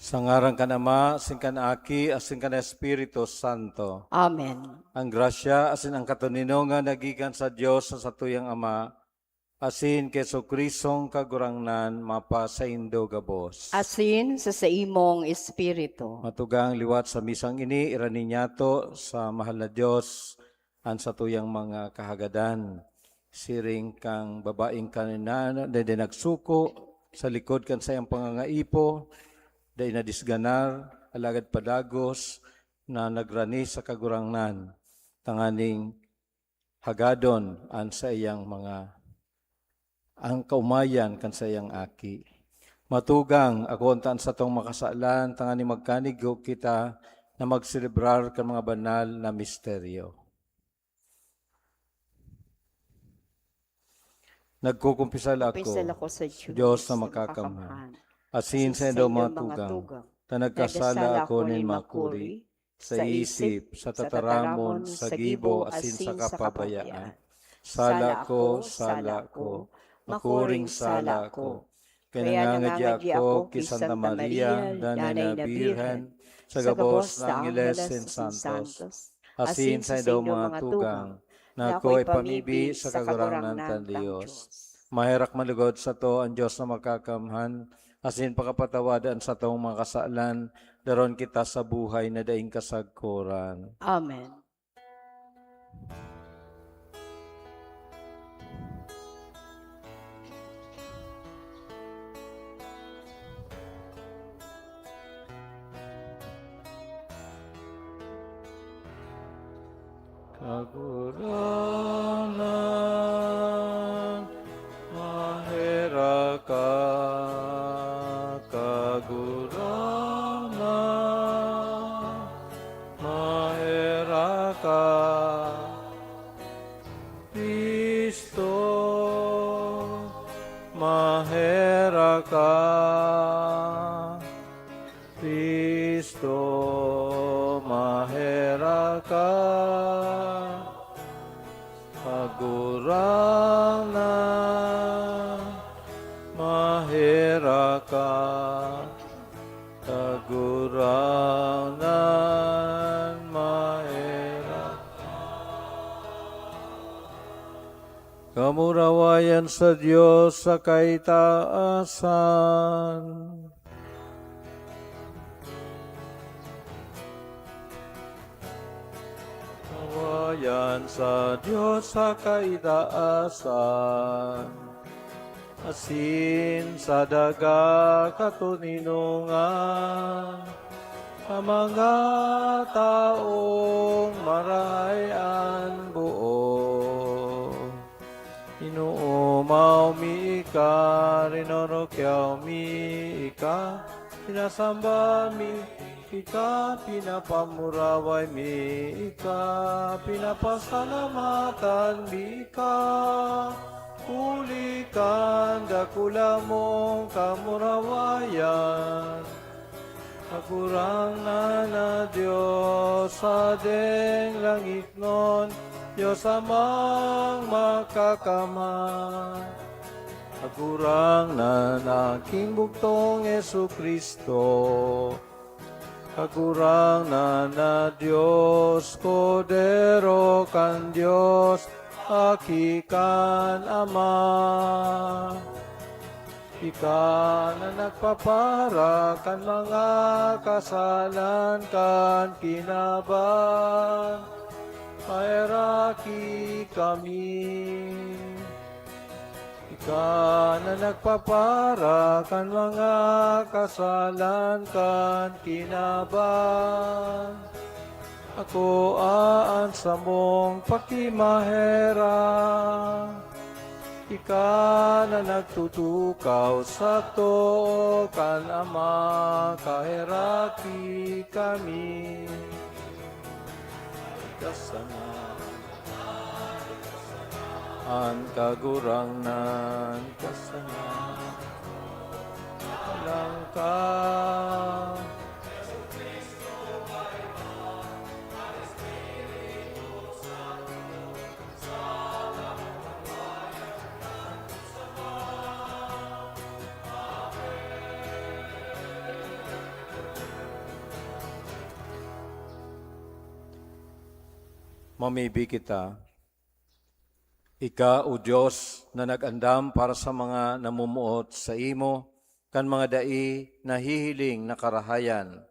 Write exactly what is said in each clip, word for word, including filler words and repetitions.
Sa ngaran kan Ama, asin kan Aki, asin kan Espiritu Santo. Amen. Ang grasya asin ang katoninongan na gikan sa Dios na satuyang Ama, asin ki Jesu-Cristong Kagurangnan, mapasaindo gabos. Asin sa saimong espiritu. Matugang liwat sa misang ini, irani niyato sa mahal na Dios, an satuyang mga kahagadan. Siring kan babaeng kanina na, na, na nagsuko sa likod kan saiyang pangangaipo, dai nadisganar, alagad padagos na nagrani sa Kagurangnan, tanganing hagadon an saiyang mga, ang kaomayan kan saiyang aki. Matugang, akoon ta an satong mga kasalan, tanganing magkanigo kita na magselebrar kan mga banal na misteryo. Nagkukumpisal ako, Kumpisal ako sa Diyos, Diyos na sa makakamhan. Makakamhan. Asin sa Sa indong mga indong mga tugang, tugang, ta nagkasala nagkasala ako ako nin nin makuri, makuri, sa sa isip, isip, sa sa tataramon, tataramon, sa sa gibo, gibo, asin asin sa sa kapabayaan. kapabayaan. Sala Sala ko, ko, sala sala ko, ko, makuring makuring sala sala ko. ko. Kaya Kaya nangangadya nangangadya ako ako ki ki Santa Santa Maria, Maria, Nanay Nanay na na Birhen, Birhen, sa sa gabos gabos na na Angeles Angeles asin asin Santos, Santos, asin asin sa sa indong indong mga mga tugang, tugang, na na ako ako'y ako'y pamibi pamibi sa sa Kagurangnan Kagurangnan kan kan Diyos. Diyos. Maherak man lugod sato an Diyos na makakamhan, asin pakapatawad an satong mga kasalan, daron kita sa buhay na daing kasagkoran. Amen. Kagurangnan, maherak ka, Kagurangnan, maherak ka, Cristo, maherak ka. Cristo, maherak ka, Kagurangnan, maherak ka, Kagurangnan, maherak ka. Kamurawayan sa Dios sa kaitaasan. Kamurawayan sa Dios sa kaitaasan, asin sa daga katoninongan, sa mga tawong marahay an buo. Inoomaw mi ika, rinorokyaw mi ika, sinasamba mi ika, pinapamuraway mi ika, pinapasalamatan mi ika, huli kan dakula mong kamurawayan. Kagurangnan na Dios, Hadeng langitnon, Dios Amang Makakamhan. Kagurangnan na Aking Bugtong Jesu-Cristo. Kagurangnan na Dios, Kordero kan Dios, Aki kan Ama. Ika na nagpapara kan mga kasalan kan kinaban, paheraki kami. Ika na nagpapara kan mga kasalan kan kinaban, akoa an samong pakimaherak. Ika na nagtutukaw sa too kan Ama, kaheraki kami. Kasama an Kagurangnan, kasama lang ka. Mamibi kita. Ika, O Dios, na nag-andam para sa mga namumuot saimo kan mga dai nahihiling na karahayan,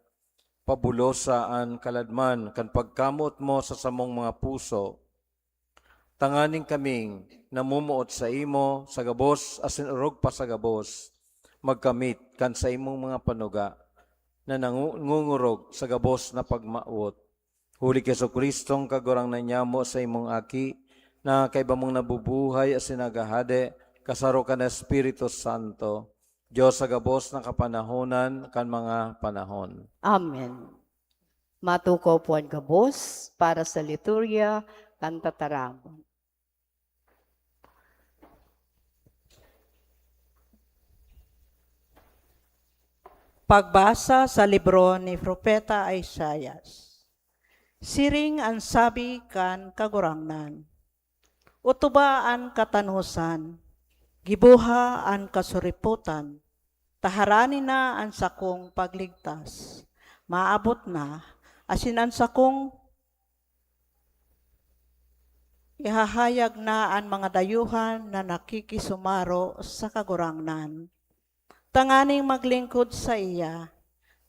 pabulosa an kaladman kan pagkamoot mo sa samong mga puso, tanganing kaming namumuot saimo sa gabos asin orog pa sa gabos, magkamit kan saimong mga panuga na nangu-, nangungorog sa gabos na pagmawot. Huli ki Jesu-Cristong Kagurangnan nyamo, saimong Aki, na kaiba mong nabubuhay asin naghahade, kasaro kan Espiritu Santo, Dios sa gabos na kapanahonan kan mga panahon. Amen. Matukaw po an gabos para sa liturya kan tataramon. Pagbasa sa libro ni Propeta Isaias. Siring an sabi kan Kagurangnan, "Otoba an katanosan, giboha an kasuripotan, ta harani na an sakong pagligtas. Maabot na, asin an sakong ihahayag na an mga dayuhan na nakikisumaro sa Kagurangnan, tanganing maglingkod saiya,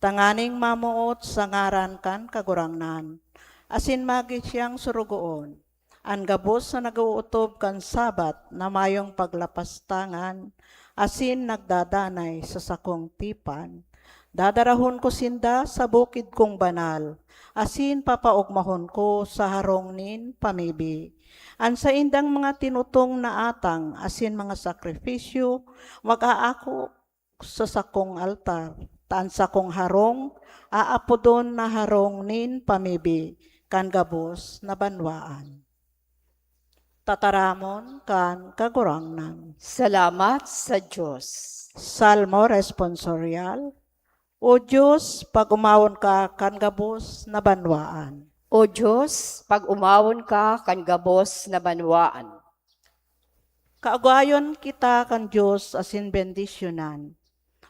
tanganing mamoot sa ngaran kan Kagurangnan, asin magi siyang sorogoon, an gabos na nag-ootob kan Sabbath na mayong paglapastangan, asin nagdadanay sa sakong tipan. Dadarahon ko sinda sa bukid kong banal, asin papaogmahon ko sa harong nin pamibi. An saindang mga tinutong na atang asin mga sakripisyo mag-aako sa sakong altar, ta an sakong harong aapodon na harong nin pamibi kan gabos na banwaan." Tataramon kan Kagurangnan. Salamat sa Dios. Salmo Responsorial. O Dios, pag-omawon ka kan gabos na banwaan. O Dios, pag-omawon ka kan gabos na banwaan. Kaogayon kita kan Dios asin bendisyonan.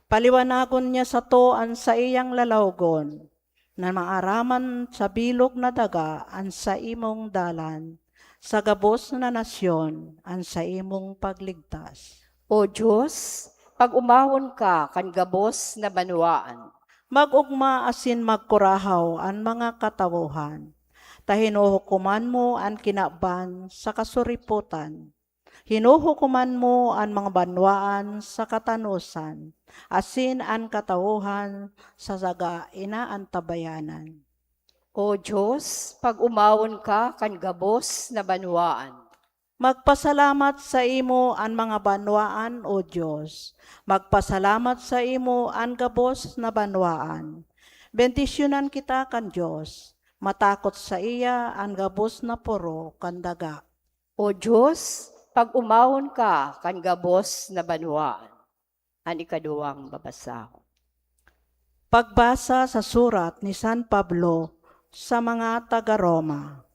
Paliwanagon niya sato an saiyang lalawgon, na maaraman sa bilog na daga an saimong dalan, sa gabos na nasyon an saimong pagligtas. O Dios, pag-omawon ka kan gabos na banwaan. Mag-ogma asin magkurahaw an mga katawohan, ta hinuhukoman mo an kinaban sa kasuripotan. Hinuhukoman mo an mga banwaan sa katanosan, asin an katawohan sa daga inaantabayanan. O Dios, pag-omawon ka kan gabos na banwaan. Magpasalamat saimo an mga banwaan, O Dios. Magpasalamat saimo an gabos na banwaan. Bendisyonan kita kan Dios. Matakot saiya an gabos na poro kan daga. O Dios, pag-omawon ka kan gabos na banwaan. An ikaduwang babasahon. Pagbasa sa surat ni San Pablo sa mga taga Roma.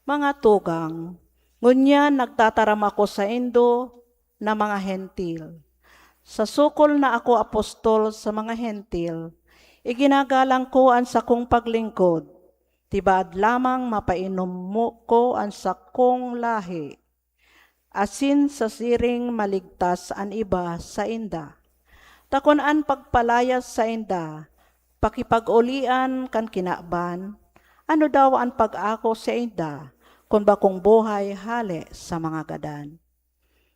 Mga tugang, ngunyan nagtataram ako saindo na mga Hentil. Sa sukol na ako apostol sa mga Hentil, iginagalang ko an sakong paglingkod, tibaad lamang mapainom mo ko an sakong lahi, asin sa siring maligtas an iba sainda. Ta kun an pagpalayas sainda pakipag-olian kan kinaban, ano daw an pag-ako sainda kun bakong buhay hale sa mga gadan?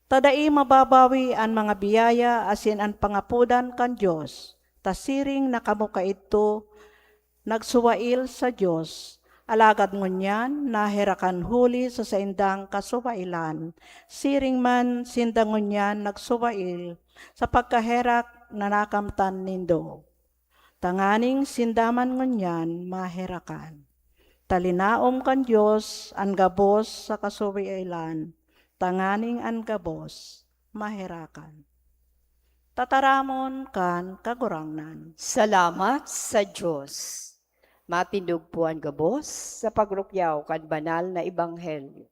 Ta dai mababawi an mga biyaya asin an pangapodan kan Dios, ta siring na kamo kaidto nagsuwail sa Dios, alagad ngunyan naherakan huli sa saindang kasuwailan, siring man sinda ngunyan nagsuwail sa pagkaherak na nakamtan nindo, tanganing sinda man ngunyan maherakan. Ta linaom kan Dios an gabos sa kasuwailan, tanganing an gabos maherakan. Tataramon kan Kagurangnan. Salamat sa Dios. Matindog po an gabos sa pagrukyaw kan banal na ebanghelyo.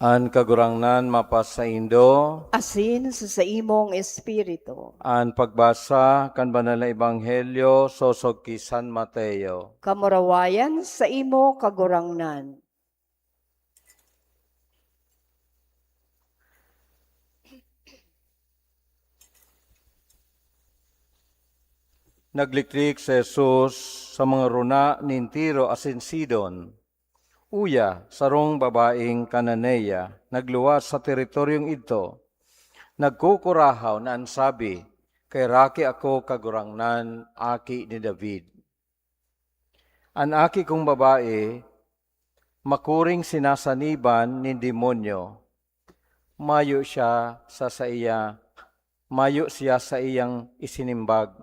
An Kagurangnan mapasaindo. Asin sa saimong espiritu. An pagbasa kan Banal na Ebanghelyo sosog ki San Mateo. Kamurawayan sa imo, Kagurangnan. Nagliklik si Jesus sa mga runa nin Tiro asin Sidon. Uya, sarong babaeng Cananea nagluwas sa teritoryong idto. Nagkukurahaw na an sabi, "Kaheraki ako, Kagurangnan, Aki ni David. An aki kong babae, makuring sinasaniban nin demonyo. Mayo siya sa saiya, mayo siya saiyang isinimbag."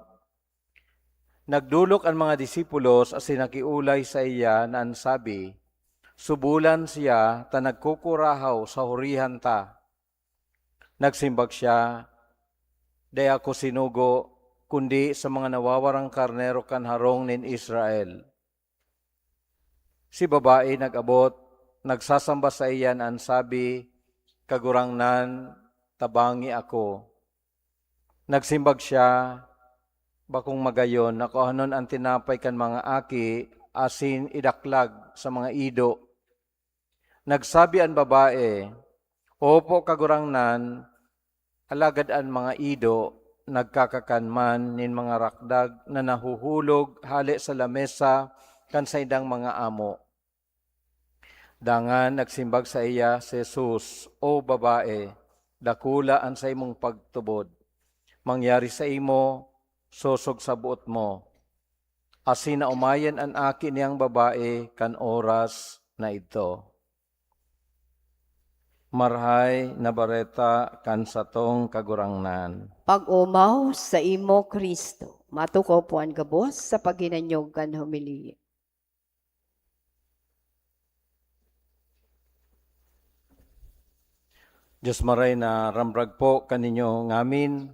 Nagdolok an mga disipulos asin nakiolay saiya na an sabi, "Subolan siya ta nagkukurahaw sa hurihan ta." Nagsimbag siya, "Dai ako sinugo, kundi sa mga nawawarang karnero kan harong nin Israel." Si babae nag-abot, nagsasamba saiya na an sabi, "Kagurangnan, tabangi ako." Nagsimbag siya, "Bakong magayon na kuhanon an tinapay kan mga aki asin idaklag sa mga ido." Nagsabi an babae, "Opo, Kagurangnan, alagad an mga ido nagkakakan man nin mga rakdag na nahuhulog hale sa lamesa kan saindang mga amo." Dangan nagsimbag saiya si Jesus, "O babae, dakula an saimong pagtubod. Mangyari saimo sosog sa boot mo." Asin naomayan an aki niyang babae kan oras na idto. Marahay na Bareta kan satong Kagurangnan. Pag-omaw sa imo, Cristo. Matukaw po an gabos sa paghinanyog kan homilya. Diyos maray na ramrag po kaninyo ngamin.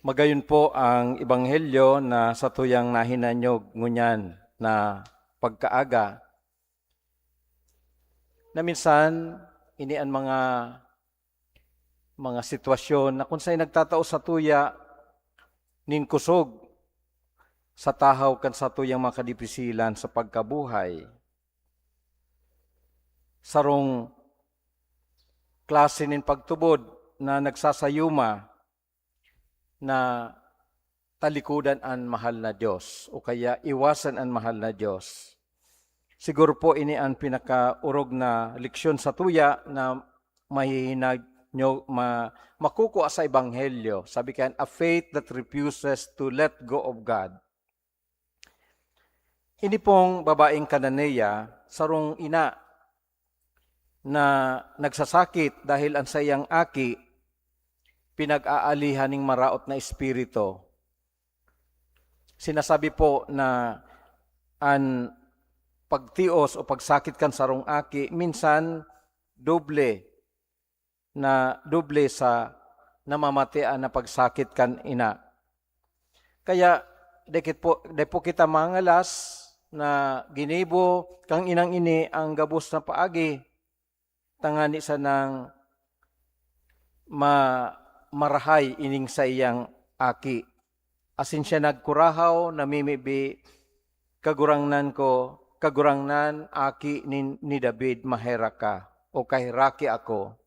Magayon po ang ebanghelyo na satuyang nahinanyog ngunyan na pagkaaga, na minsan ini an mga, mga sitwasyon na kun saan nagtatao satuya nin kusog sa tahaw kan satuyang mga kadipisilan sa pagkabuhay. Sarong klase nin pagtubod na nagsasayuma na talikodan an mahal na Dios o kaya iwasan an mahal na Dios. Siguro po ini an pinakaorog na leksyon satuya na mahihinag nyo, ma-, makukua sa Ebanghelyo. Sabi kan, "A faith that refuses to let go of God." Ini pong babaeng Cananea, sarong ina na nagsasakit dahil an saiyang aki pinag-aalihan ning maraot na espiritu. Sinasabi po na an pagtios o pagsakit kan sarong aki minsan doble na doble sa namamatean na pagsakit kan ina. Kaya, dikit po, dai po kita mangalas na ginibo kan inang ini ang gabos na paagi, tangani sanang ma-, marahay ining saiyang aki. Asin siya nagkurahaw, namimibi, "Kagurangnan ko, Kagurangnan, Aki ni, ni David, maherak ka, o kaheraki ako."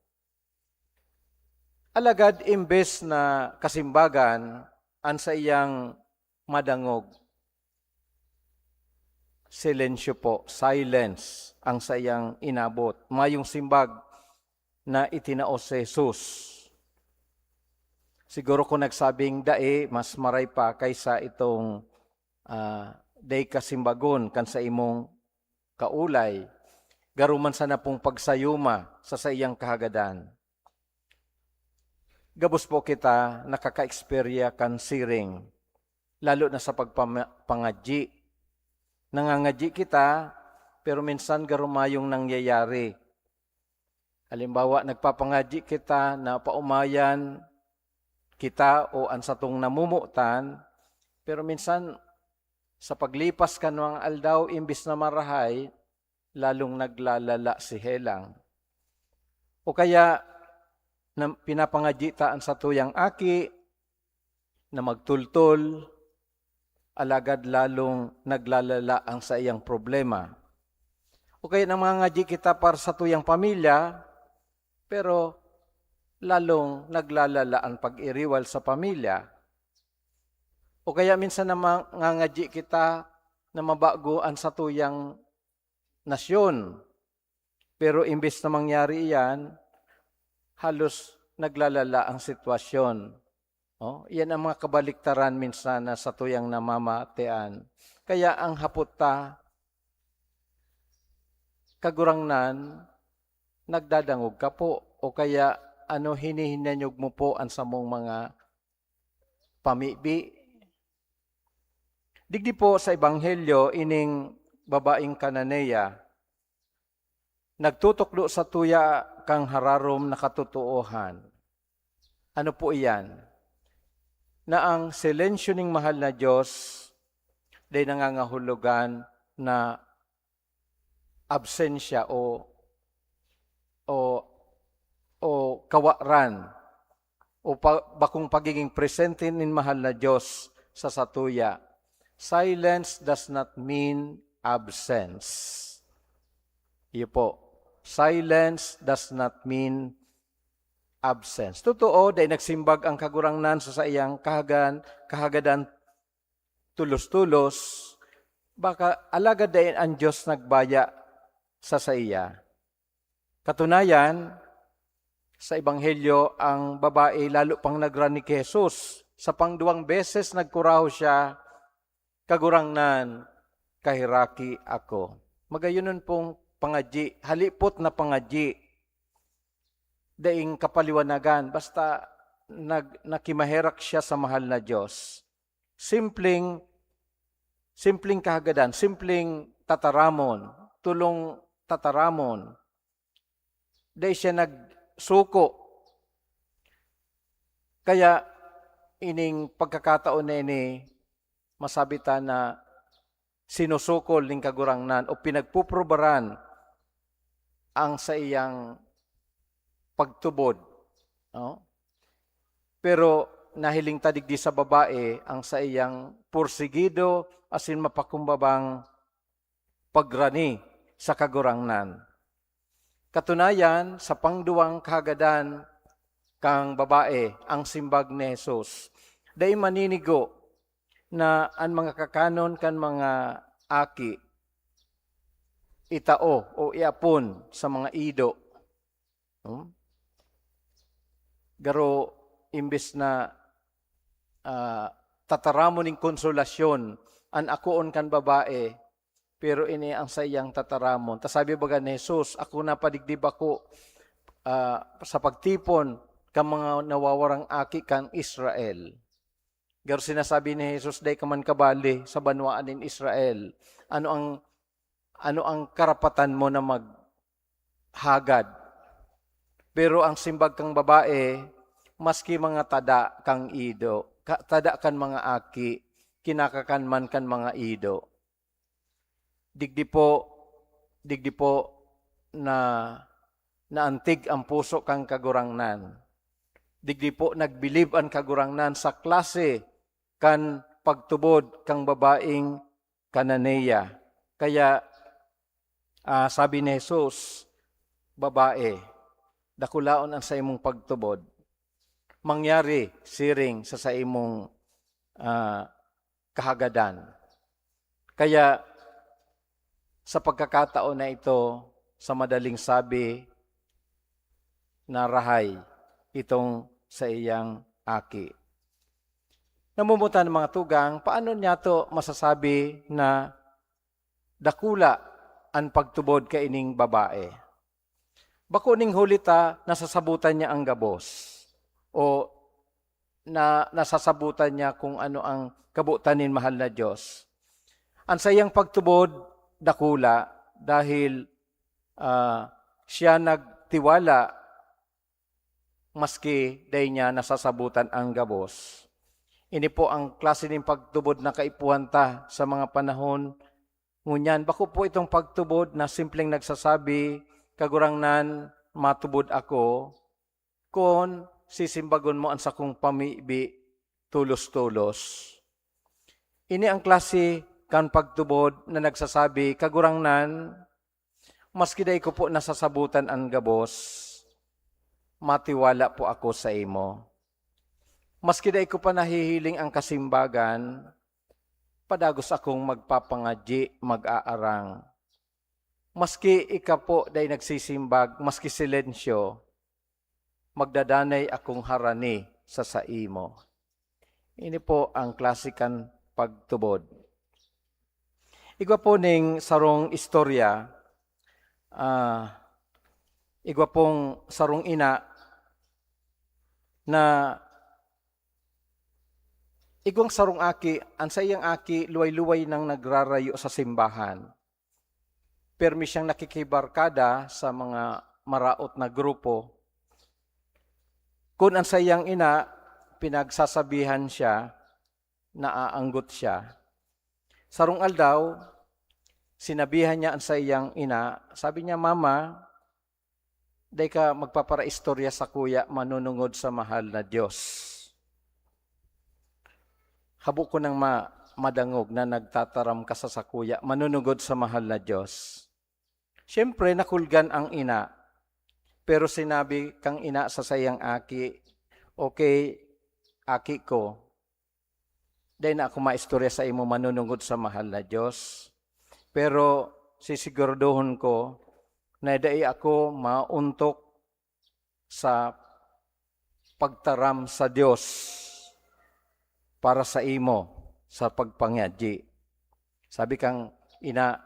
Alagad imbes na kasimbagan an saiyang madangog, silensyo po, silence, ang saiyang inabot. Mayong simbag na itinao si Jesus. Siguro kung nagsabing dai, mas maray pa kaysa itong, ah, dai kasimbagon kan saimong kaolay, garo man sana pong pagsayuma sa saiyang kahagadan. Gabos po kita nakaka-eksperya kan siring, lalo na sa pagpama-, pangadyi. Nangangadyi kita, pero minsan garo mayong nangyayari. Halimbawa, nagpapangadyi kita na paomayan kita o an satong namomotan, pero minsan Sa paglipas kan mga aldaw, imbis na marahay, lalong naglalala si Helang. O kaya, na, pinapangadyi ta an satuyang aki na magtultol, alagad lalong naglalala ang saiyang problema. O kaya nangangadyi kita para sa tuyang pamilya, pero lalong naglalala ang pag-iriwal sa pamilya. O kaya minsan nangangadyi kita na mabago ang satuyang nasyon. Pero imbes na mangyari iyan, halos naglalala ang sitwasyon. Oh, iyan ang mga kabaliktaran minsan na satuyang namamatean. Kaya ang hapot ta, "Kagurangnan, nagdadangog ka po?" O kaya, "Ano, hinihinanyog mo po an samong mga pamibi?" Digdi po sa Ebanghelyo, ining babaeng Cananea, nagtutukdo satuya kan hararom na katotoohan. Ano po iyan? Na ang silensyo ning mahal na Diyos dai nangangahulugan na absensya o, o, o kawaran o pa, bakong pagiging presente nin mahal na Diyos sa satuya. Silence does not mean absence. Iyo po. Silence does not mean absence. Totoo, dai nagsimbag ang Kagurangnan sa saiyang kahagan, kahagadan tulos-tulos, baka alagad dai an Diyos nagbaya sa saiya. Katunayan, sa Ebanghelyo, ang babae lalo pang nagrani ki Jesus. Sa pangduwang beses nagkurahaw siya, "Kagurangnan, kaheraki ako." Magayonon pong pangadyi, halipot na pangadyi. Daing kapaliwanagan, basta nag-, nakimaherak siya sa mahal na Diyos. Simpleng, simpleng kahagadan, simpleng tataramon, tolong tataramon. Dai siya nagsuko. Kaya ining pagkakataon na ini, masabi ta na sinusukol nin Kagurangnan o pinagpuprobaran ang saiyang pagtubod, no? Pero nahiling ta digdi sa babae ang saiyang pursigido asin mapakumbabang pagrani sa Kagurangnan. Katunayan, sa pangduwang kahagadan kan babae, ang simbag ni Jesus, dai maninigo na an mga kakanon kan mga aki itao o iapon sa mga ido. Hmm? Garo, imbes na, ah, tataramon nin konsolasyon an akoon kan babae, pero ini ang saiyang tataramon. Ta sabi baga ni Jesus, "Ako na padigdi bako, ah, sa pagtipon kan mga nawawarang aki kan Israel." Garo sinasabi ni Jesus, "Dai ka man kabali sa banwaan nin Israel. Ano ang, ano ang karapatan mo na maghagad?" Pero ang simbag kan babae, "Maski mga tada kan ido, ka-, tada kan mga aki, kinakakan man kan mga ido." Digdi po, digdi po na naantig ang puso kan Kagurangnan. Digdi po nagbilib an Kagurangnan sa klase kan pagtubod kan babaeng Cananea. Kaya, ah, sabi ni Jesus, "Babae, dakulaon an saimong pagtubod. Mangyari siring sa saimong, ah, kahagadan." Kaya, sa pagkakataon na ito, sa madaling sabi, narahay itong saiyang aki. Namumutan ang mga tugang, paano niyato masasabi na dakula an pagtubod kaining babae? Bako ning huli ta nasasabotan niya an gabos, o na, nasasabotan niya kung ano ang kabotan nin mahal na Diyos. An saiyang pagtubod dakula dahil, ah, siya nagtiwala maski dai niya nasasabotan an gabos. Ini po ang klase nin pagtubod na kaipuhan ta sa mga panahon ngunyan. Bako po itong pagtubod na simpleng nagsasabi, "Kagurangnan, matubod ako," kun sisimbagon mo an sakong pamibi tolos-tolos. Ini ang klase kan pagtubod na nagsasabi, "Kagurangnan, maski dai ko po nasasabotan an gabos, matiwala po ako saimo. Maski dai ko pa nahihiling an kasimbagan, padagos akong magpapangadyi, mag-aarang. Maski ika po dai nagsisimbag, maski silensyo, magdadanay akong harani sa saimo." Ini po ang klase kan pagtubod. Igwa po ning sarong istorya, ah, igwa pong sarong ina na igwang sarong aki, an saiyang aki luway-luway nang nagrarayo sa simbahan. Permi siyang nakikibarkada sa mga maraot na grupo. Kun an saiyang ina, pinagsasabihan siya, naaanggot siya. Sarong aldaw, sinabihan niya an saiyang ina, sabi niya, "Mama, dai ka magpaparaistorya sakuya manunungod sa mahal na Dios. Habo ko nang ma-, madangog na nagtataram ka sa sakuya manunungod sa mahal na Dios." Siyempre, nakulgan ang ina. Pero sinabi kang ina sa saiyang aki, "Okay, aki ko, dai na ako maistorya saimo manunungod sa mahal na Dios. Pero sisiguraduhon ko na dai ako maontok sa pagtaram sa Dios para saimo sa pagpangadyi." Sabi kang ina,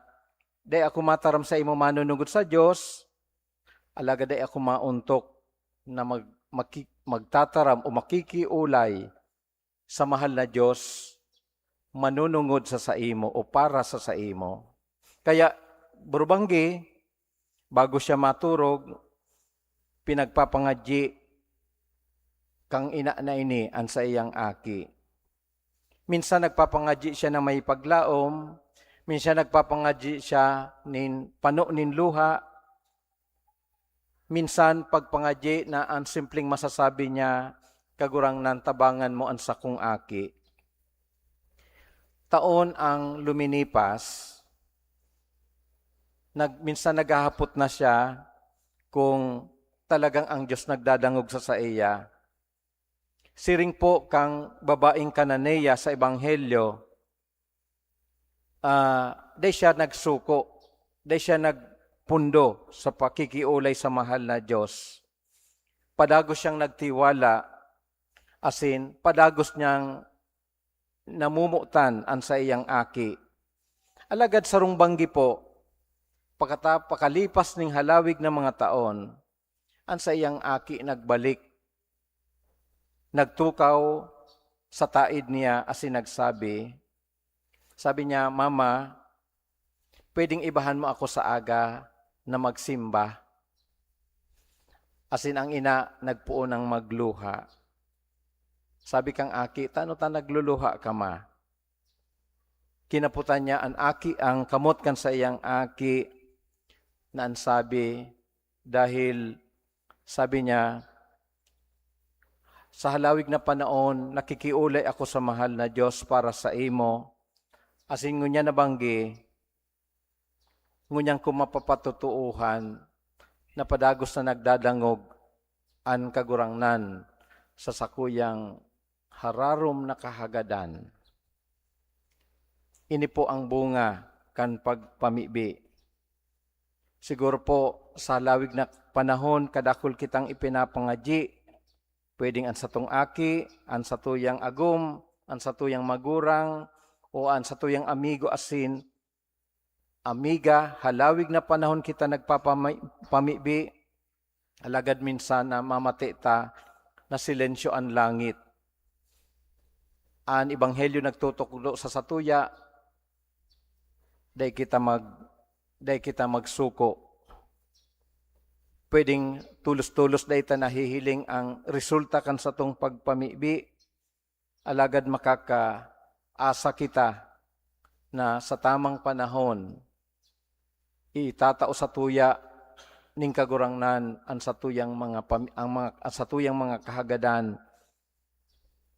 "Dai ako mataram saimo manunungod sa Dios, alagad dai ako maontok na mag-, maki-, magtataram o makikiolay sa mahal na Dios, manunungod sa saimo o para sa saimo." Kaya, burubanggi, bago siya maturog, pinagpapangadyi kang ina na ini an saiyang aki. Minsan nagpapangadyi siya na may paglaom, minsan nagpapangadyi siya nin pano nin luha, minsan pagpangadyi na an simpleng masasabi niya, "Kagurangnan, tabangan mo an sakong aki." Taon ang luminipas, nag-, minsan naghahapot na siya kung talagang ang Dios nagdadangog sa saiya. Siring po kang babaeng Cananea sa Ebanghelyo, ah, dai siya nagsuko, dai siya nagpundo sa pakikiolay sa mahal na Dios. Padagos siyang nagtiwala, asin padagos niyang namomotan an saiyang aki. Alagad sarong banggi po, pakata-, pakalipas ning halawig na mga taon, an saiyang aki nagbalik. Nagtukaw sa taed niya asin nagsabi, sabi niya, "Mama, pwedeng ibahan mo ako sa aga na magsimba?" Asin ang ina nagpoon nang magluha. Sabi kang aki, "Tano ta nagluluha ka, ma?" Kinapotan niya an aki, ang kamot kan saiyang aki, na an sabi, dahil sabi niya, "Sa halawig na panahon, nakikiolay ako sa mahal na Dios para saimo. Asin ngunyan na banggi, ngunyan ko mapapatotoohan na padagos na nagdadangog an Kagurangnan sa sakuyang hararom na kahagadan." Ini po ang bunga kan pagpamibi. Siguro po, sa halawig na panahon, kadakul kitang ipinapangadyi. Pwedeng an satong aki, an satuyang agom, an satuyang magurang, o an satuyang amigo asin amiga, halawig na panahon kita nagpapami-, pamibi, alagad minsan namamate ta na silensyo an langit. An ebanghelyo nagtutukdo sa satuya, dai kita mag-, dai kita magsuko. Pwedeng tolos-tolos dai ta nahihiling ang resulta kan satong pagpamibi. Alagad makakaasa kita na sa tamang panahon, itatao satuya ning Kagurangnan an satuyang mga pami-, ang mga, ang satuyang mga kahagadan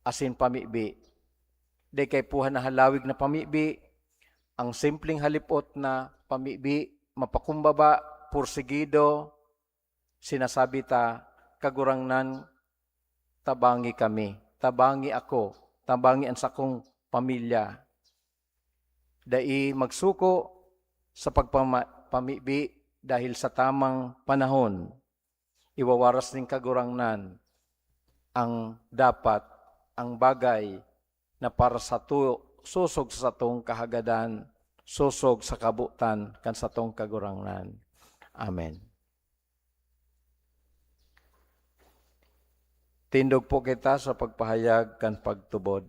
asin pamibi. Dai kaipuhan na halawig na pamibi, ang simpleng halipot na pamibi, mapakumbaba, pursigido, sinasabi ta, "Kagurangnan, tabangi kami, tabangi ako, tabangi an sakong pamilya." Dai magsuko sa pagpama-, pamibi dahil sa tamang panahon, iwawaras nin Kagurangnan ang dapat, ang bagay na para sa tu-, sosog sa satong kahagadan, sosog sa kabotan kan satong Kagurangnan. Amen. Tindog po kita sa pagpahayag kan pagtubod.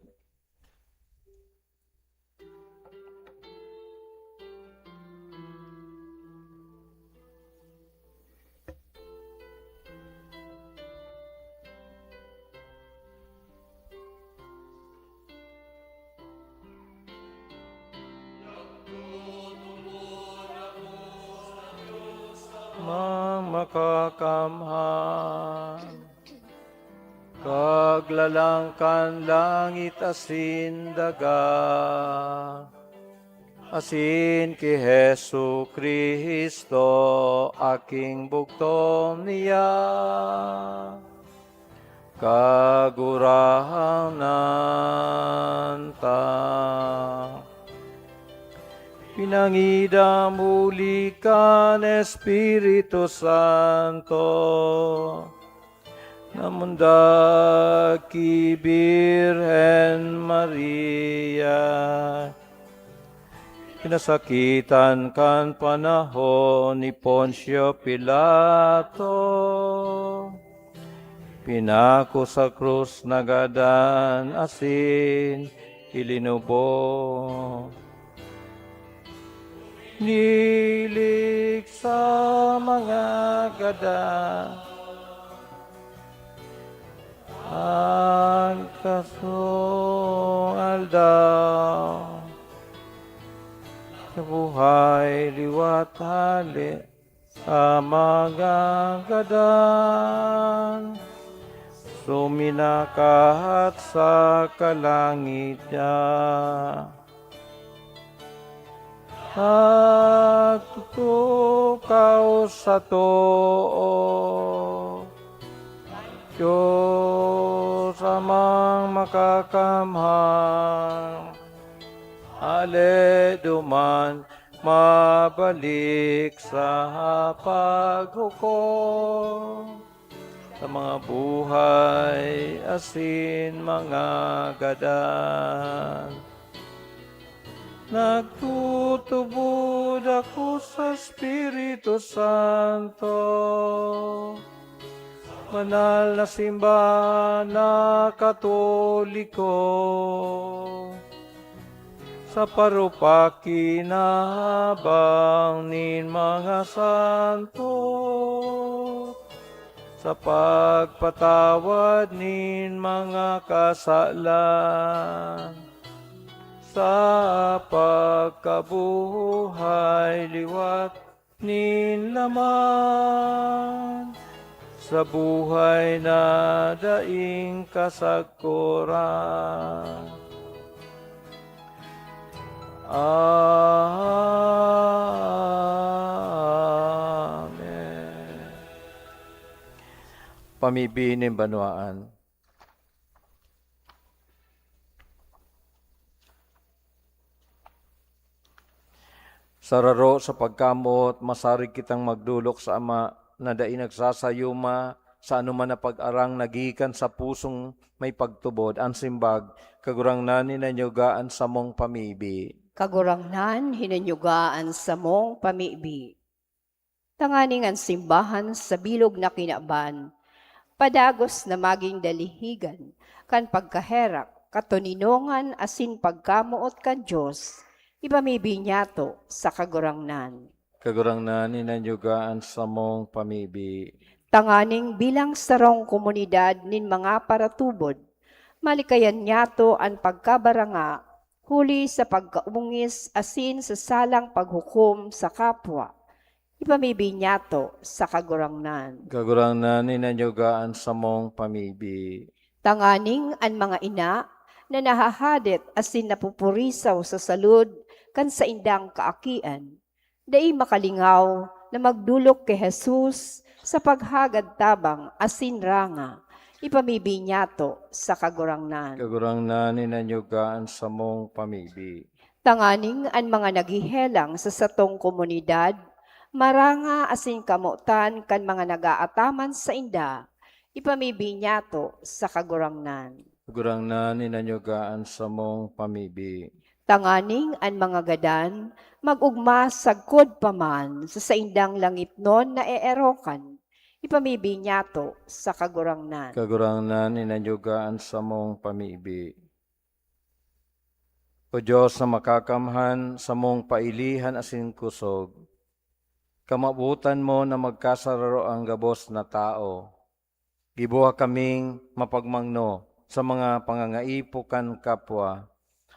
Mang makakamhan, kaglalang kan langit asin daga, asin ki Jesu-Cristo, aking bugtong niya, Kagurangnan ta. Pinangidam huli kan Espiritu Santo, namundag ki Birhen Maria, pinasakitan kan panahon ni Poncio Pilato, pinako sa krus, nagadan asin ilinubo. Nilig sa mga gadan, pagkasong aldaw, nabuhay liwat hale sa mga gadan, suminakat sa kalangitan. Nagtutukaw sa too, Diyos Amang Makakamhan, hale duman mabalik sa paghukom sa mga buhay asin mga gadan. Nagtutubod ako sa Espiritu Santo, banal na simbahan na Katoliko, sa parupak kinahabang nin mga santo, sa pagpatawad nin mga kasalan, sa pagkabuhay liwat nin laman, sa buhay na daing kasagkoran. Amen. Pamibi nin banwaan. Sa raro sa pagkamoot, masarig kitang magdolok sa Ama na dai nagsasayuma sa anoman na pag-arang na gikan sa pusong may pagtubod. An simbag, Kagurangnan, hinanyuga an samong pamibi. Kagurangnan, hinanyuga an samong pamibi. Tanganing an simbahan sa bilog na kinaban, padagos na magin dalihigan kan pagkaherak, katoninongan asin pagkamoot kan Dios, ipamibi niyato sa Kagurangnan. Kagurangnan, hinanyuga an samong pamibi. Tanganing bilang sarong komunidad nin mga paratubod, Malikayan niyato an pagkabaranga huli sa pagkaungis asin sa salang paghukom sa kapwa. Ipamibi niyato sa Kagurangnan. Kagurangnan, hinanyuga an samong pamibi. Tanganing an mga ina na nahahadet asin napupurisaw sa salud kan saindang kaakian, dai makalingaw na magdolok ki Jesus sa paghagad tabang asin ranga. Ipamibi niyato sa Kagurangnan. Kagurangnan, hinanyuga an samong pamibi. Tanganing an mga naghehelang sa satong komunidad, maranga asin kamotan kan mga nag-aataman sainda, ipamibi niyato sa Kagurangnan. Kagurangnan, hinanyuga an samong pamibi. Tanganing an mga gadan mag-ogma sagkod pa man sa saindang langitnon na eerokan, ipamibi niyato sa Kagurangnan. Kagurangnan, hinanyuga an samong pamibi. O Dios na makakamhan, samong pailihan asin kusog, kamawotan mo na magkasararo an gabos na tawo. Giboha kaming mapagmangno sa mga pangangaipo kan kapwa,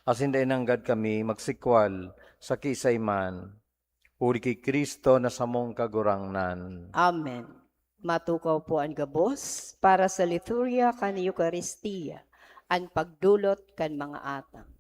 asin dai nanggad kami magsikwal sa kiisay man, huli ki Cristo na samong Kagurangnan. Amen. Matukaw po an gabos para sa liturya kan Eukaristia, an pagdolot kan mga atang.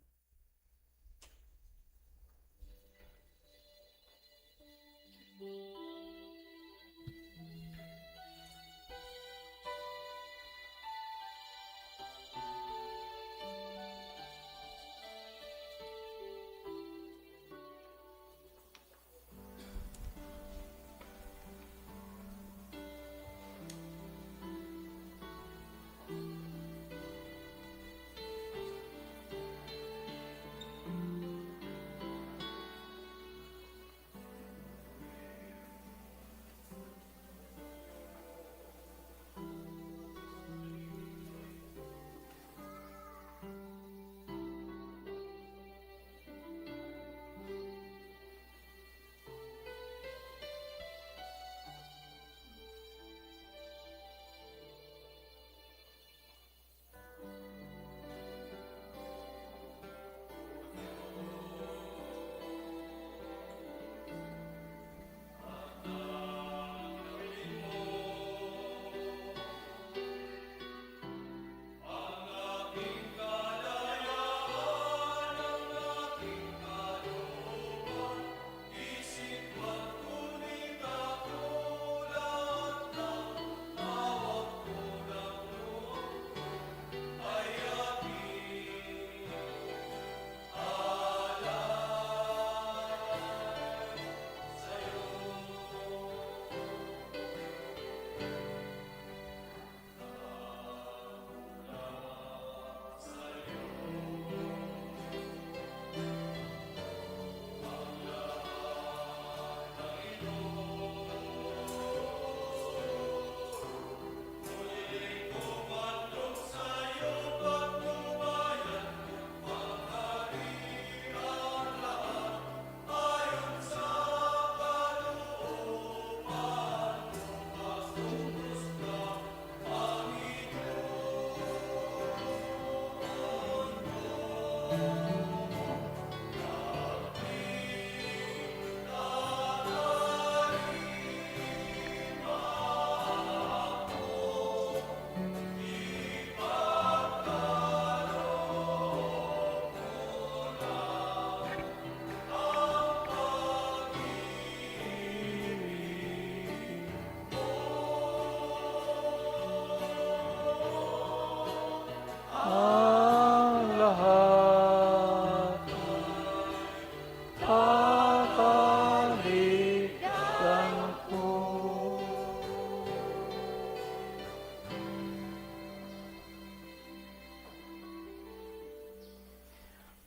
Ang lahat papaligdan ko.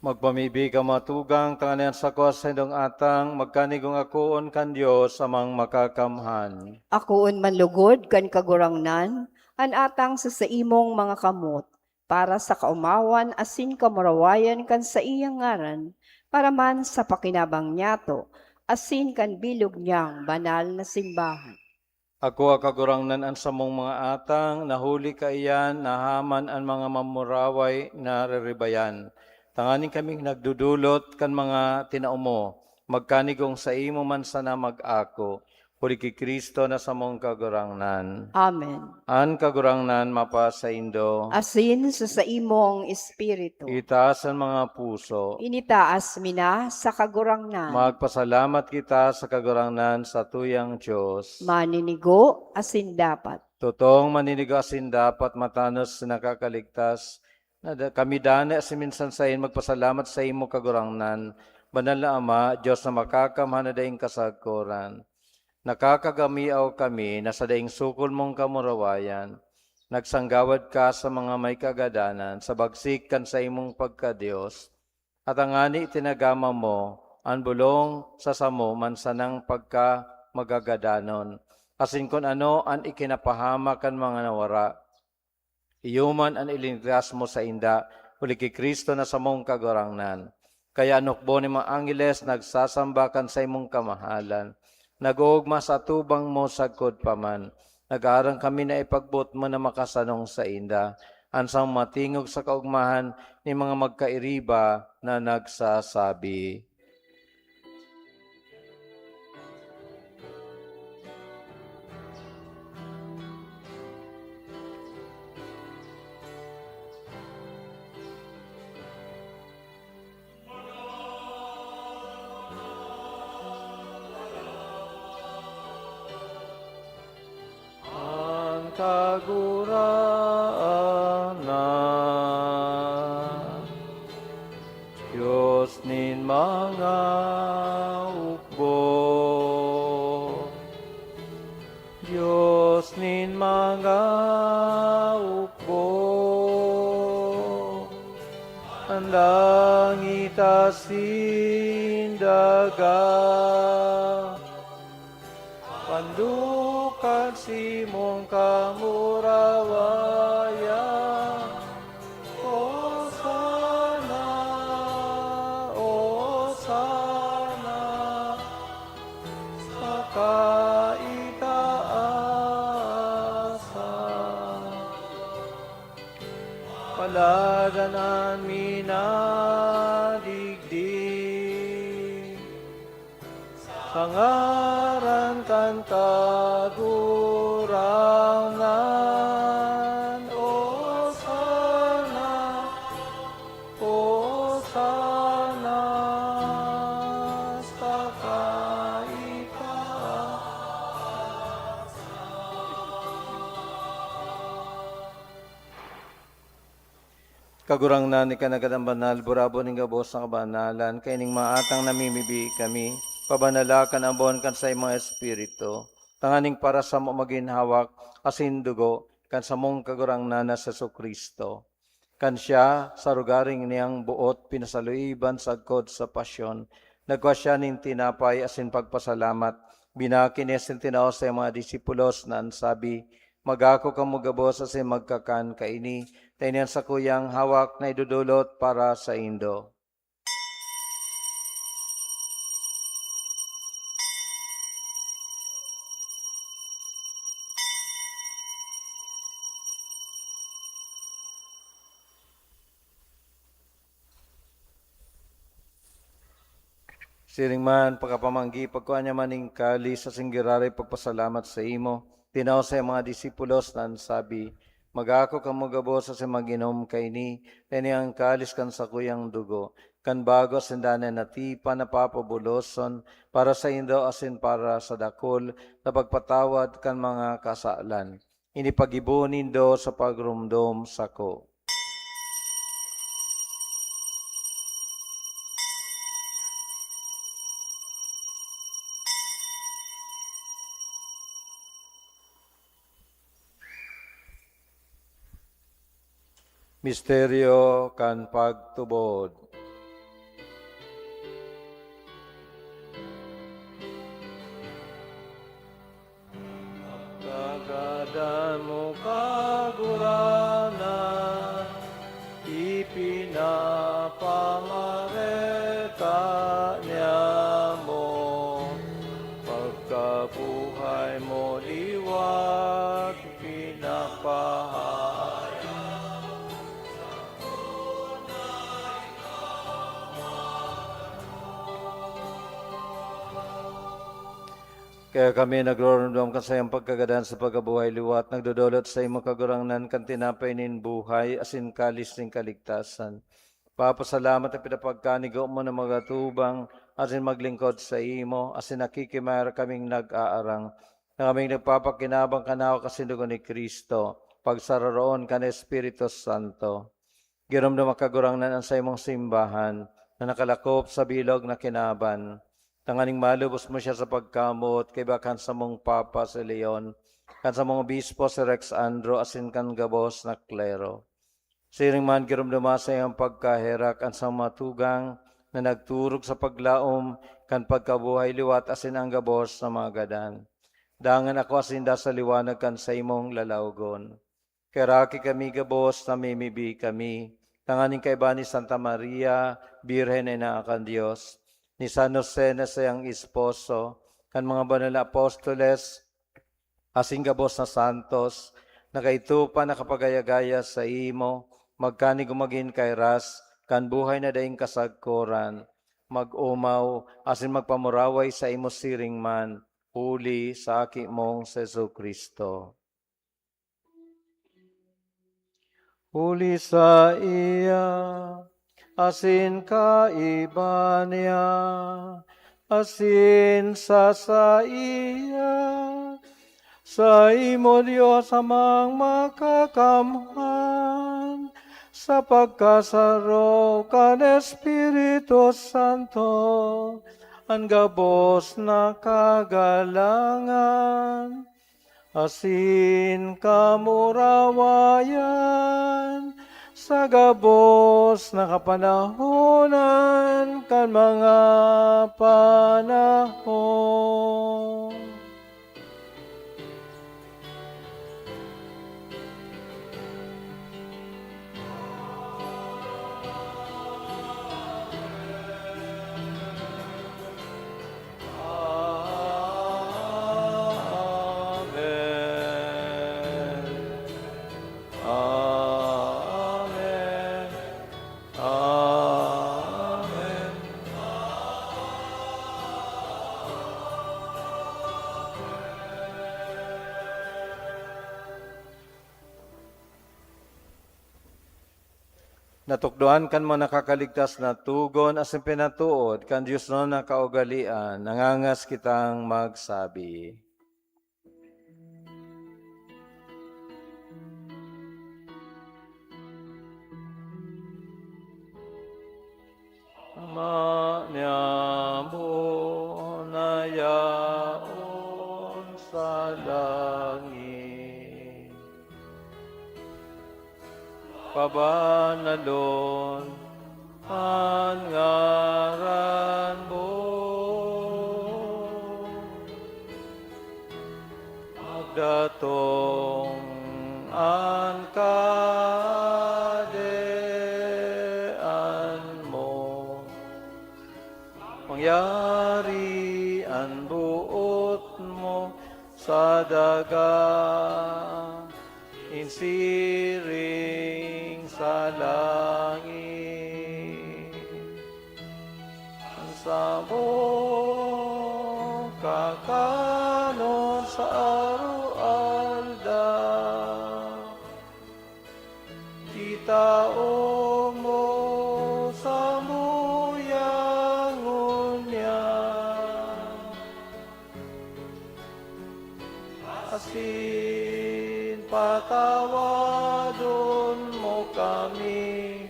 Magpamibi ka, mga tugang, tanganing an sako sa saindong atang magkanigong akoon kan Dios Amang Makakamhan. Akoon man lugod kan Kagurangnan an atang sa saimong mga kamot, para sa kaomawan asin kamurawayan kan saiyang ngaran, para man sa pakinabang niyato asin kan bilog niyang banal na simbahan. Akoa, Kagurangnan, an samong mga atang, na huli kaiyan nahaman an mga mamuraway na riribayan. Tanganing kaming nagdudulot kan mga tinao mo, magkanigong saimo man sana mag-ako. Huli ki Cristo na samong Kagurangnan. Amen. An Kagurangnan mapasaindo. Asin sa saimong espiritu. Itaas an mga puso. Initaas mi na sa Kagurangnan. Magpasalamat kita sa Kagurangnan, satuyang Dios. Maninigo asin dapat. Totong maninigo asin dapat, matanos na nakakaligtas. Na da-, kami dani asin minsan sain magpasalamat saimo, Kagurangnan, Banal na Ama, Dios na makakamhan na daing kasagkoran. Nakakagamiaw kami na sa daing sukol mong kamurawayan, nagsanggawad ka sa mga may kagadanan sa bagsik kan saimong pagka-Dios, at tangani itinagama mo an bolong sa samo man sanang pagkamagagadanon, asin kun ano an ikinapahamak kan mga nawara. Iyo man an ilinigtas mo sainda, huli ki Cristo na samong Kagurangnan. Kaya an hukbo nin mga angheles nagsasamba kan saimong kamahalan, nag-oogma sa atubang mo sagkod pa man. Nag-aarang kami na ipagboot mo na makasanong sainda an samong matingog sa kaogmahan nin mga magkairiba na nagsasabi. An Kagurangnan, Dios nin mga hukbo, Dios nin mga hukbo, an langit asin daga, Pandukag simong kamurawayan. Hosana, Hosana, sa kaitaasan. Paladan an minadigdi. Sa ngaran kan Kagurangnan, Hosana, Hosana sa kaitaasan. Kagurangnan, ika nanggad an banal, burabon nin gabos na kabanalan, kaining mga atang namimibi kami, pabanala kan ambon kan saimong Espiritu, tanganing para samo magin hawak asin dugo kan samong Kagurangnan na si Jesu-Cristo. Kan siya, sa rogaring niyang boot pinasaluiban sagkod sa pasyon, nagkua siya nin tinapay asin pagpasalamat, binaki niya asin tinao sa mga disipulos na an sabi, "Mag-ako kamo gabos asin magkakan kaini, ta ini an sakuyang hawak na idodolot para saindo." Siring man, pakapamanggi, pagkua niya man nin kalis asin giraray pagpasalamat saimo, tinao sa mga disipulos na an sabi, "Mag-ako kamo gabos asin mag-inom kaini, ta ini an kalis kan sakuyang dugo, kan bago asin danay na tipan na papabuloson para saindo asin para sa dakul na pagpatawad kan mga kasalan. Ini paggibo nindo sa pagromdom sako." Misteryo kan pagtubod. Tagadan mo, Kagurangnan, ipinapamareka niamo, pagkabuhay mo liwat Kaya kami nagroromdom kan saiyang pagkagadan sa pagkabuhay liwat, nagdodolot sa imo, Kagurangnan, kan tinapay nin buhay asin kalis nin kaligtasan. Papasalamat at pinapagkanigo mo na magatubang asin maglingkod sa imo, asin nakikimayor kaming nag-aarang, na kaming nagpapakinabang kan hawak asin dugo ni Cristo, pagsaroroon kan Espiritu Santo. Giromdom, Kagurangnan, an saimong simbahan na nakalakop sa bilog na kinaban, tanganing malubos mo siya sa pagkamoot kaiba kan samong Papa si Leon, kan samong Obispo si Rex Andro, asin kan gabos na klero. Siring man, giromdoma sa iyang pagkaherak an samong mga tugang na nagturog sa paglaom kan pagkabuhay liwat asin an gabos na mga gadan. Dangan akoa sinda sa liwanag kan saimong lalawgon. Kaheraki kami gabos, namimibi kami, tanganing kaiba ni Santa Maria, Birhen na inaa kan Dios, ni San Jose na saiyang esposo, kan mga banal na apostoles, asin gabos na santos, na kaidto pa nakapagaya-gaya saimo, magkanigo magin kairas kan buhay na daing kasagkoran, mag-omaw asin magpamuraway saimo siring man, huli sa Aki mong si Jesu-Cristo. Huli saiya, asin kaiba niya, asin sa saiya, saimo, Dios Amang Makakamhan, sa pagkasaro kan Espiritu Santo, an gabos na kagalangan asin kamurawayan sa gabos na kapanahonan kan mga panahon. Amen. Amen. Amen. Natukdoan kan mga nakakaligtas na togon asin pinatood kan diosnon na kaugalean, nangangas kitang magsabi. Ama niamo na yaon sa langit, pabanalon an ngaran mo. Magdatong an Kahadean mo. Mangyari an boot mo sa daga, nin siring sa langit. An samong kakanon sa aroaldaw, itao mo samo ngunyan. Asin patawadon mo kami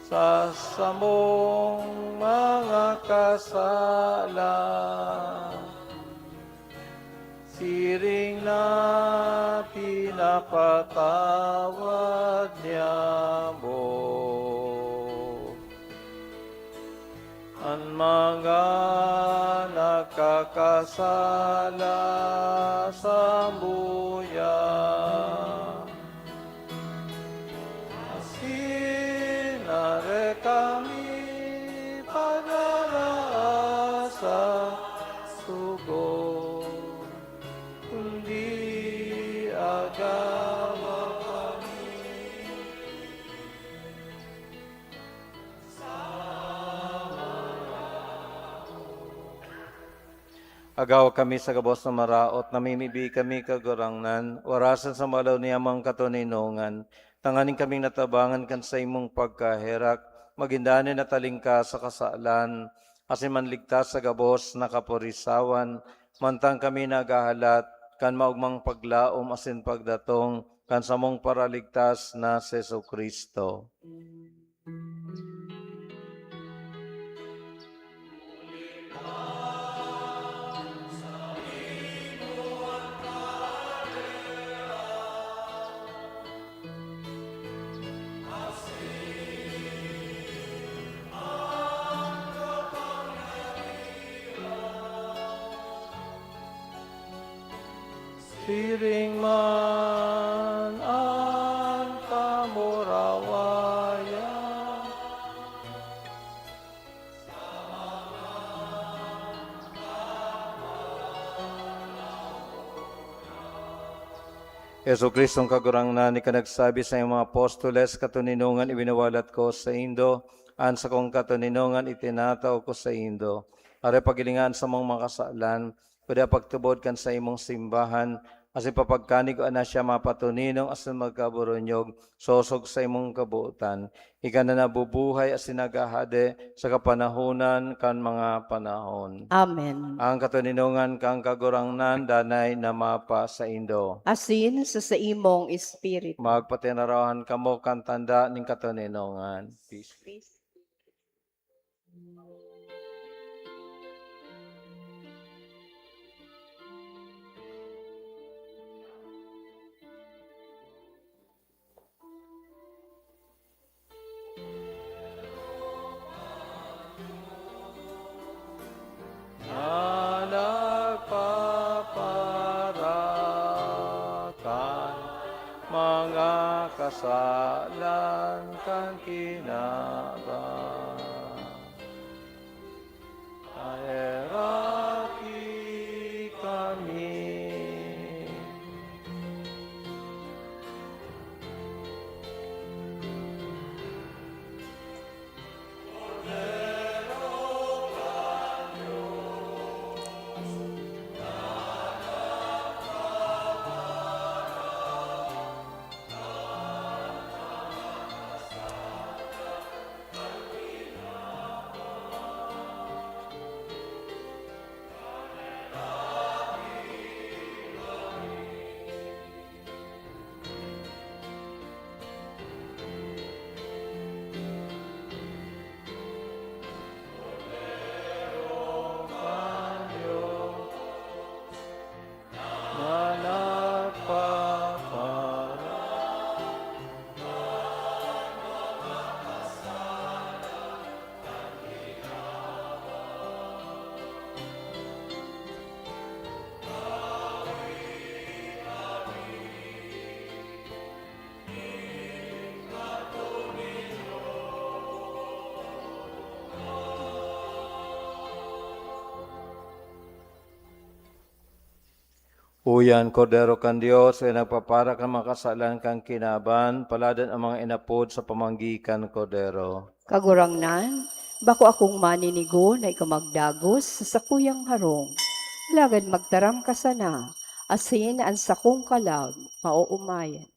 sa samong mga kasala, siring na pinapatawad niamo an mga nakakasala samuya. Asin dai kami padaraan sa sugo, kundi agawa kami. Agawa kami sa gabos na maraot, namimibi kami, Kagurangnan, warasan sa malaw niyamang katoninongan, tanganing kaming natabangan kan saimong pagkaherak, magin danay na talingkas sa kasalan, asin manligtas sa gabos na kapurisawan, mantang kami naghahalat kan maogmang paglaom asin pagdatong kan samong Paraligtas na si Jesu-Cristo. Siring man an kamurawayan. Jesu-Cristong Kagurangnan, ika nagsabi sa iyong mga apostoles, "Katoninongan iwinawalat ko saindo, an sakong katoninongan itinatao ko saindo." Aray, paghilinga an samong mga kasalan, kundi pagtubod kan saimong simbahan, asin papagkanigoan na siya mapatoninong asin magkaburunyog, sosog sa imong kabotan. Ika na nabubuhay asin naghahade sa kapanahonan kan mga panahon. Amen. Ang katoninongan kan Kagurangnan danay na mapasaindo. Asin sa saimong espiritu. Magpatinarahan kamo kan tanda nin katoninongan. Peace. Peace. Na nagpaparakan mga kasalan kan kinaban. Aeraki kami. Uya an Kordero kan Dios, na nagpapara kan mga kasalan kan kinaban, paladan an mga inapod sa pamanggi kan Kordero. Kagurangnan, bako akong maninigo na ika magdagos sa sakuyang harong, alagad magtaram ka sana, asin an sakong kalag maoomayan.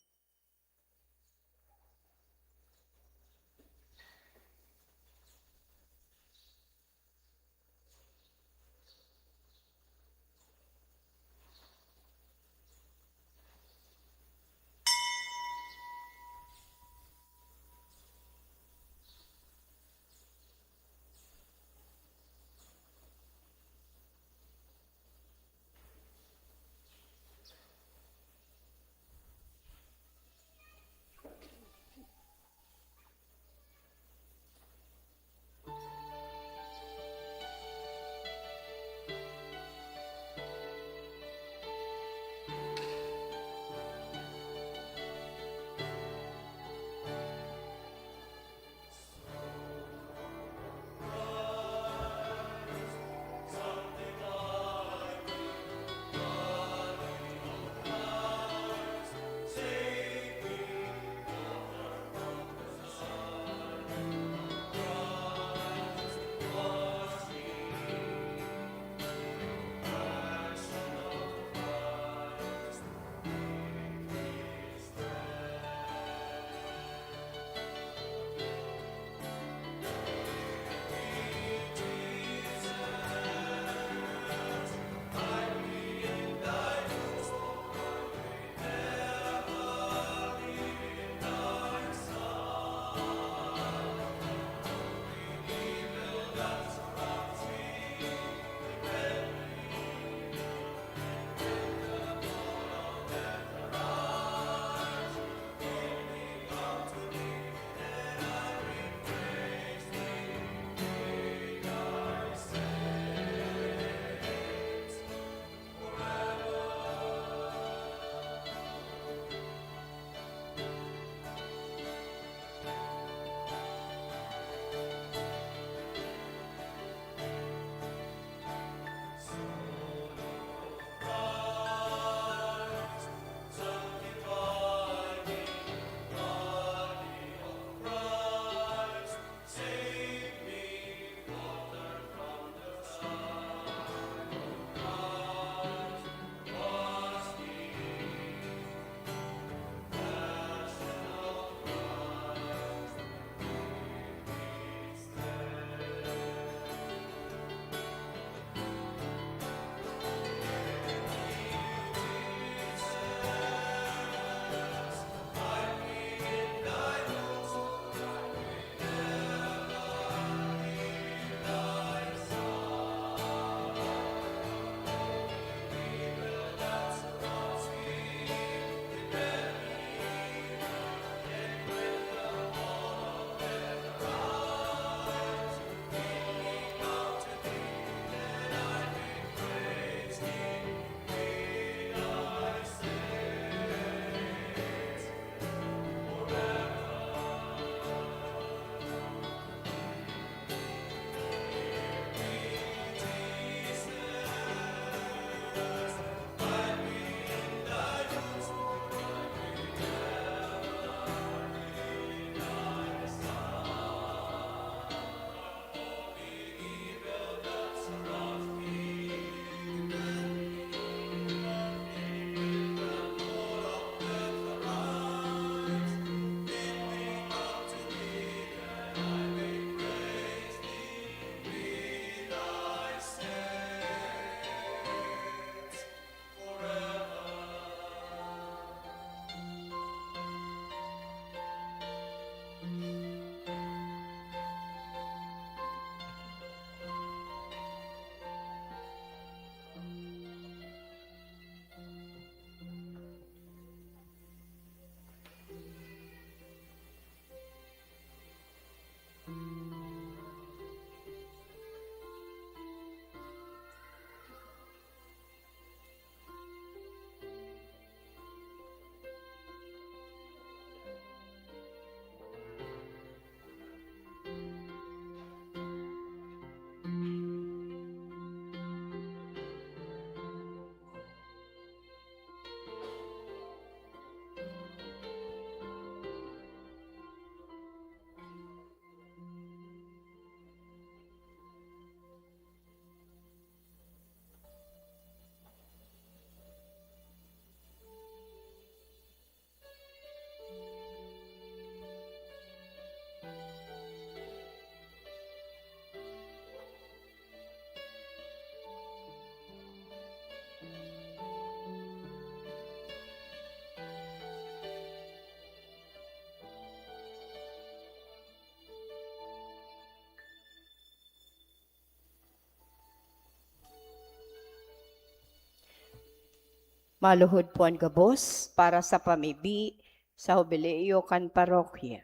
Maluhod po an gabos para sa pamibi sa hubileo kan parokya.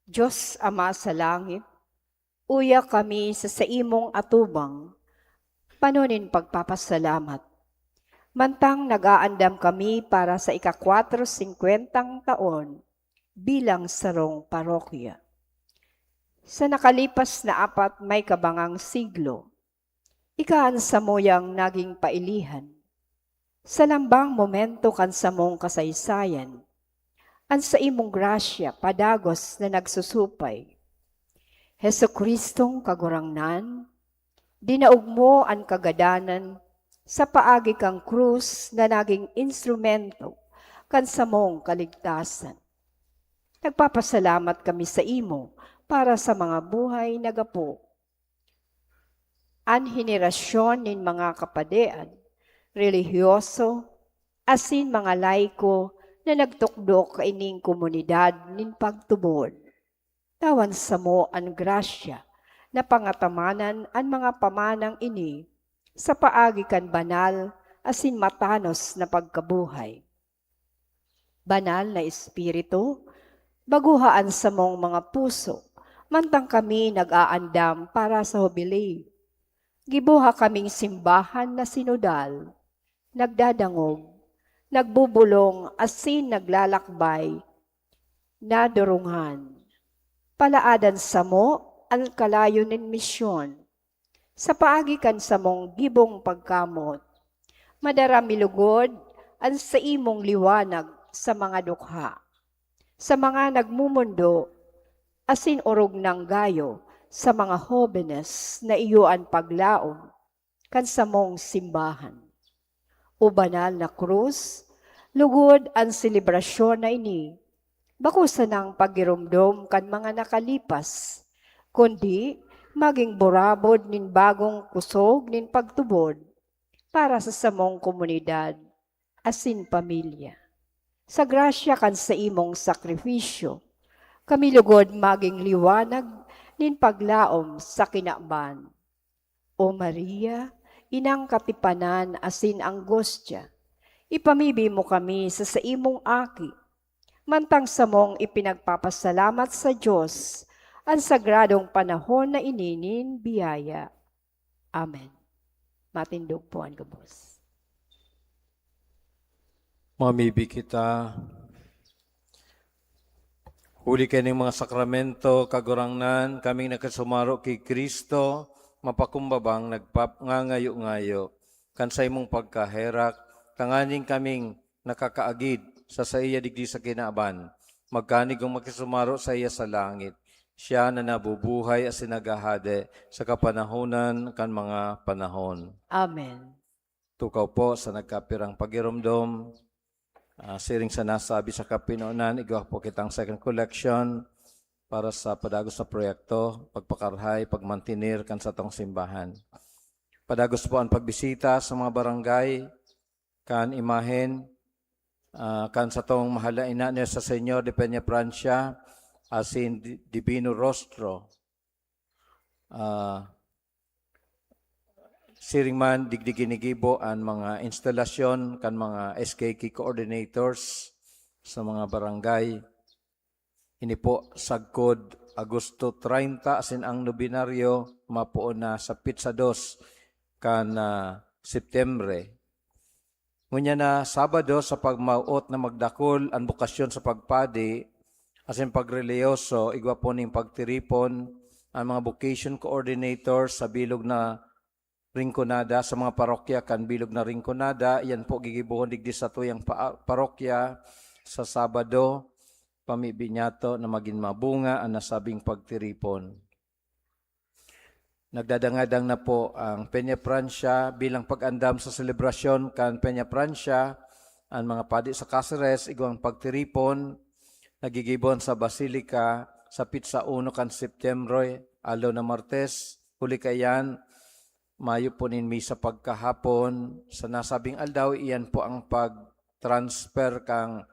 Dios Ama sa langit, uya kami sa saimong atubang, pano nin pagpapasalamat. Mantang nag-aandam kami para sa ika-kwatro singkwentang taon bilang sarong parokya. Sa nakalipas na apat may kabangang siglo, ika an samuyang naging pailihan. Sa lambang momento kan samong kasaysayan, an saimong grasya padagos na nagsusupay. Jesucristong Kagurangnan, dinaog mo an kagadanan sa paagi kan krus na naging instrumento kan samong kaligtasan. Nagpapasalamat kami sa imo para sa mga buhay na gapo. An henerasyon nin mga kapadean, relihiyoso, asin mga laiko na nagtukdo kaining komunidad nin pagtubod. Tawan samo an grasya na pangatamanan an mga pamanang ini sa paagi kan banal asin matanos na pagkabuhay. Banal na Espiritu, baguha an samong mga puso, mantang kami nag-aandam para sa Hubileo. Giboha kaming simbahan na sinodal, nagdadangog, nagbubolong asin naglalakbay na durungan. Palaadan samo an kalayo nin misyon. Sa paagi kan samong gibong pagkamot, madara mi lugod an saimong liwanag sa mga dukha, sa mga nagmumundo, asin orog nang gayo sa mga hobenes na iyo an paglaom kan samong simbahan. O banal na krus, lugod an selebrasyon na ini, bako sanang pagiromdom kan mga nakalipas, kundi magin burabod nin bagong kusog nin pagtubod para sa samong komunidad asin pamilya. Sa grasya kan saimong sakrifisyo, kami lugod magin liwanag nin paglaom sa kinaban. O Maria, inang katipanan asin anggustya, ipamibi mo kami sa saimong Aki, mantang samong ipinagpapasalamat sa Dios an sagradong panahon na ini nin biyaya. Amen. Matindog po an gabos. Mamibi kita. Huli kaining mga sakramento, Kagurangnan, kaming nakisumaro ki Cristo, mapakumbabang nagpap-, ngangayo-ngayo kan saimong pagkaherak, tanganing kaming nakakaagid sa saiya digdi sa kinaban, magkanigong makisumaro saiya sa langit, siya na nabubuhay asin naghahade sa kapanahonan kan mga panahon. Amen. Tukaw po sa nagkapirang pagiromdom. Ah, siring sa nasabi sa kapinonan, igwa po kitang second collection para sa padagos na proyekto, pagpakarahay, pagmantener kan satong simbahan. Padagos po an pagbisita sa mga barangay, kan imahen, ah, kan satong mahal na ina, Nuestra Señor de Peñafrancia, asin Di-, Divino Rostro. Ah, siring man, digdi ginigibo an mga instalasyon kan mga S K K coordinators sa mga barangay. Ini po, sagkod Agosto treinta, asin ang nobinaryo mapoon na sa petsa dos kan, ah, Setyembre. Ngunyan na Sabado, sa pagmawot na magdakul an bokasyon sa pagpadi asin pagrelihiyoso, igwa po ning pagtiripon an mga vocation coordinator sa bilog na Rinconada, sa mga parokya kan bilog na Rinconada. Iyan po gigibohon digdi sa tuyang pa-, parokya sa Sabado. Pamibi niyato na magin mabunga an nasabing pagtiripon. Nagdadangadang na po ang Peñafrancia bilang pag-andam sa selebrasyon kan Peñafrancia. An mga padi sa Caceres, igwang pagtiripon, nagigibohon sa Basilica sa petsa uno kan Setyembre, aldaw na Martes. Huli kaiyan, mayo po nin misa pagkahapon. Sa nasabing aldaw, iyan po ang pag-, transfer kan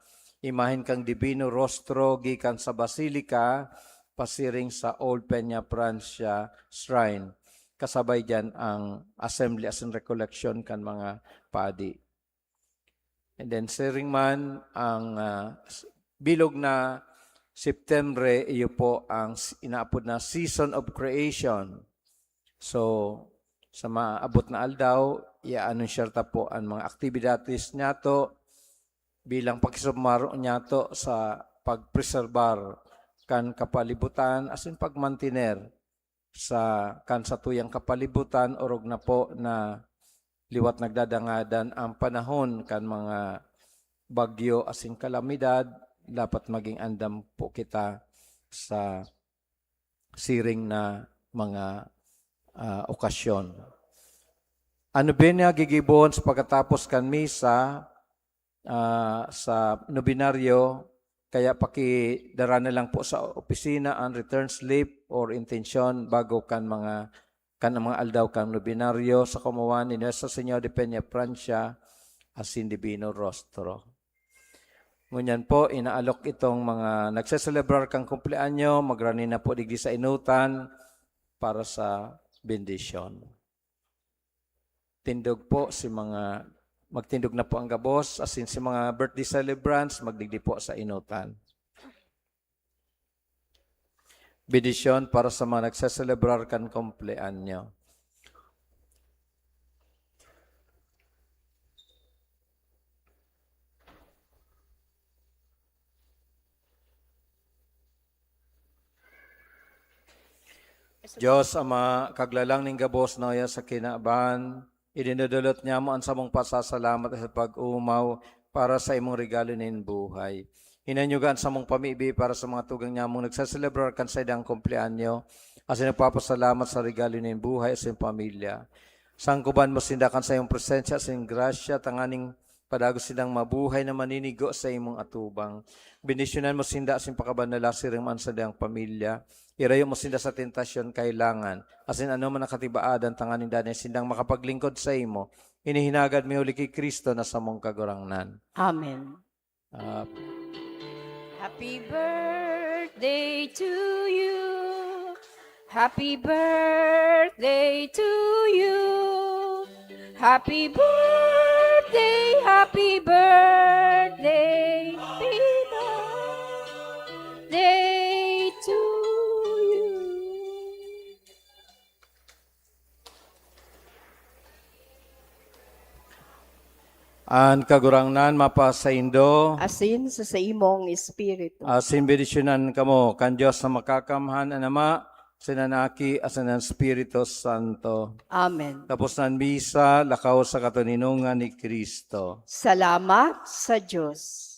imahen kan Divino Rostro gikan sa Basilica pasiring sa Old Peñafrancia Shrine. Kasabay diyan ang assembly asin recollection kan mga padi. And then siring man ang, ah, s-, bilog na September, iyo po ang s-, inaapod na season of creation. So, sa maabot na aldaw, i-aanunsyar ta po an mga aktibidades niyato bilang pakisumaro niyato sa pagpreserbar kan kapalibutan asin pagmantiner sa kan satuyang kapalibutan, orog na po na liwat nagdadangadan ang panahon kan mga bagyo asin kalamidad, dapat maging andam po kita sa siring na mga, ah, okasyon. Ano ba niya gigibohon sa pagkatapos kan misa, ah, sa nobinaryo, kaya pakidara na lang po sa opisina ang return slip or intensyon bago kan mga, kan mga aldaw kan nobinaryo sa kamawan ni Nuestra Señora de Peña Francia asin Divino Rostro. Ngunyan po, inaalok itong mga nagseselebrar kan kumpleanyo, magrani na po digdi sa inutan para sa bendisyon. Tindog po si mga, magtindog na po ang gabos, asin si mga birthday celebrants, magdigdi po sa inutan. Bendisyon para sa mga nagseselebrar kan kumpleanyo. Dios Ama, Kaglalang nin gabos na uya sa kinaban, idinodolot niamo an samong pasasalamat sa pag-oomaw para sa imong regalo nin buhay. Hinanyuga an samong pamibi para sa mga tugang nyamong nagseselebrar kan saindang kumpleanyo, asin nagpapasalamat sa regalo nin buhay asin pamilya. Sangkuban mo sinda kan saiyong presensya asin grasya, tanganing padagos sindang mabuhay na maninigo sa imong atubang. Bendisyonan mo sinda asin pakabanala siring man sa saindang pamilya. Irayo mo sinda sa tentasyon, kailangan, asin anoman na katibaadan, tanganing danay sindang makapaglingkod saimo. Ini hinagad mi huli ki Cristo na samong Kagurangnan. Amen. Ah, Happy birthday to you. Happy birthday to you. Happy birthday, happy birthday, happy birthday to you. An Kagurangnan mapasaindo. Asin sa saimong espiritu. Asin bendisyonan kamo kan Dios na Makakamhan, an Ama, asin an Aki, asin an Espiritu Santo. Amen. Tapos na an misa, lakaw sa katoninongan ni Cristo. Salamat sa Diyos.